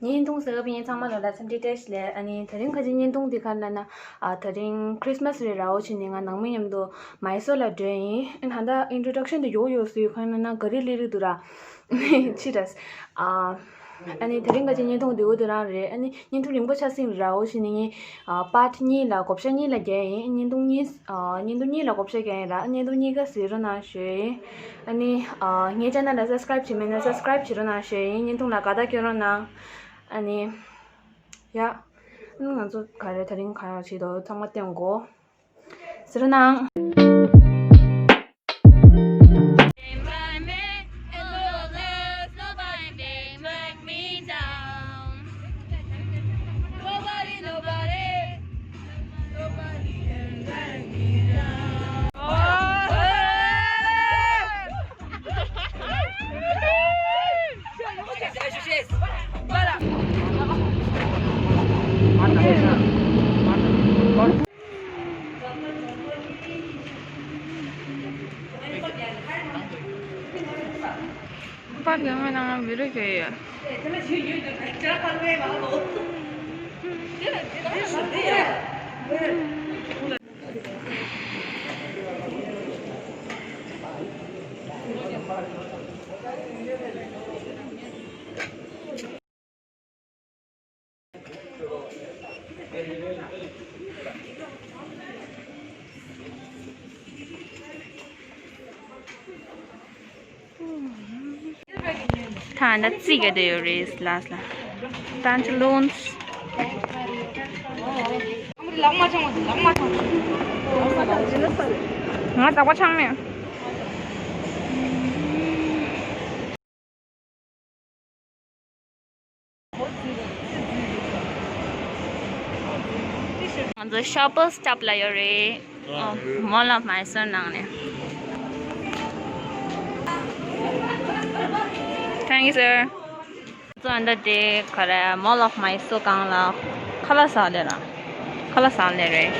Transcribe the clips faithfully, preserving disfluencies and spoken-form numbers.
བརྙན་ཐུང་གཟིགས་པ་ཡིན་ཚང་མ་ལ་ལ་འཚམས་འདྲི་བཀྲ་ཤིས་བདེ་ལེགས། ཨ་ནི་དེ་རིང་ཁ་ཅིག་བརྙན་ཐུང་འདི་ག་རེ་ལབ་ན། ཨ་དེ་རིང་ཁྲིས་མས་རེད། ར་བོ་ཆེ་ནས་ང་ནང་མི་མཉམ་དུ་མའི་སོར་ལ་འགྲོ་ཡིན། ཨ་ནི་ད་ལྟ་ཨིན་ཊྲོ་ཌག་ཤན་དེ་ཡོག་ཡོག་སུ་ཡོད་ག་རེ་ལབ་ན་ག་རེ་ལི་རི་འདུག་ར། ཕྱི་ར། ཨ་ཨ་ནི་དེ་རིང་ཁ་ཅིག་བརྙན་ཐུང་འདི་འོ་དེ་རང་རེད། ཨ་ནི་བརྙན་ཐུང་རིང་པོ་ཆགས་སྲིད་ར། འོ་བྱས་ནས་ངས་ཨ་པར་ཊི་གཉིས་ལ་བགོ་བཤའ་གཉིས་ལ་རྒྱག་ཡིན། བརྙན་ཐུང་གཉིས། ཨ་བརྙན་ཐུང་གཉིས་ལ་བགོ་བཤའ་རྒྱག་ཡིན་ར། བརྙན་ཐུང་གཉིས་ཀ་གཟིགས་རོགས་གནང་ཞུ་ཡིན། ཨ་ནི་ཨ་ངའི་ཅེ་ནལ་ལ་སབ་སི་ཀ་རེབ་བྱས་མེད་ན་སབ་སི་ཀ་རེབ་བྱེད་རོགས་གནང་ཞུ་ཡིན། བརྙན་ཐུང་ལ་དགའ་རྟགས་སྐྱོན་རོགས་གནང་། ཨ་ནི་ཡ། ཨ་ནི་ང་ཚོ་ག་རེ་དེ་རིང་ག་རེ་བྱེད་དོ་ཚང་མ་སྟོན་གོ། གཟིགས་རོགས་གནང་། ད་ནི་རྩིས་ཀྱི་དེ་ཡོད་རེད། ལགས་ལ་པན་ཊ་ལོན། ང་ཟ་བ་ཆང་མེད། ང་ཚོ་ཤོ་པར་སི་སི་ཊོབ་ལ་ཡོད་རེད། ཨོ། མོལ་ཨོཕ་མའི་སོར་ནང་ནས། Thank you, sir. ང་ཚོ་ཨ་འདྲ་དེ་ག་རེ་མོལ་ཨོཕ་མའི་སོར་སྒང་ལ་ཁ་ལག་ཟ་ལེ་ར། ཁ་ལག་ཟ་ལེ་རེད།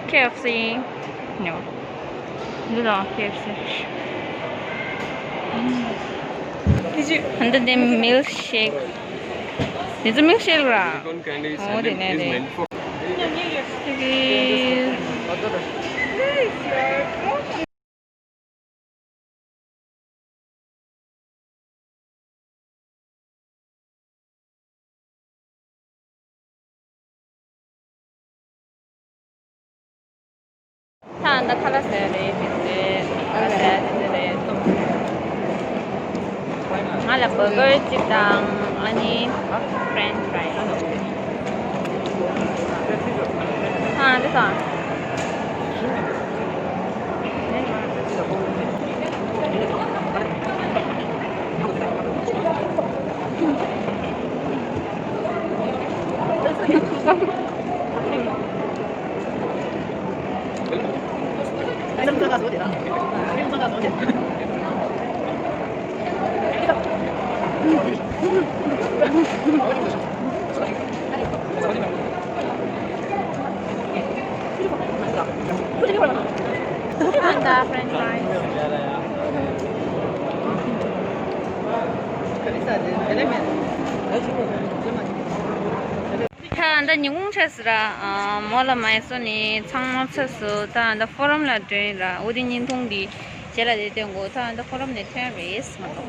ཁེ་ཨེཕ་སི་ཉོ། འདི་དང་ཁེ་ཨེཕ་སི། འདི་དེ་མིལ་ཤེག་འདི་ཚོ་མིལ་ཤེག་ར། ཨོ་དེ་ནས་རེད། ད་ཨ་འདྲ་ཁ་ལག་ཟ་རེད། དེ་ཚོ་ཁ་ལག་ཟ་དེ་ཚོ་རེད། ང་ལ་བར་གར་གཅིག་དང་ཨ་ནི་ཕ་རེན་ཆི་ཕ་རའི་ཨ་འདི་ཚོ། And the French fries. ད་ད་ཉིན་གུང་ཆགས་སོང་ར། ཨ་མོལ་ཨོཕ་མའི་སོར་ནས་ཚང་མ་ཚར་སོང་། ད་ད་ཕོ་རམ་ལ་འགྲོ་ཡིན་ར། འོ་དེ་བརྙན་ཐུང་འདི་རྗེས་ལ་དེ་སྟོན་དགོས། ད་ད་ཕོ་རམ་ནས་ཐོན་རེད་ང་ཚོ།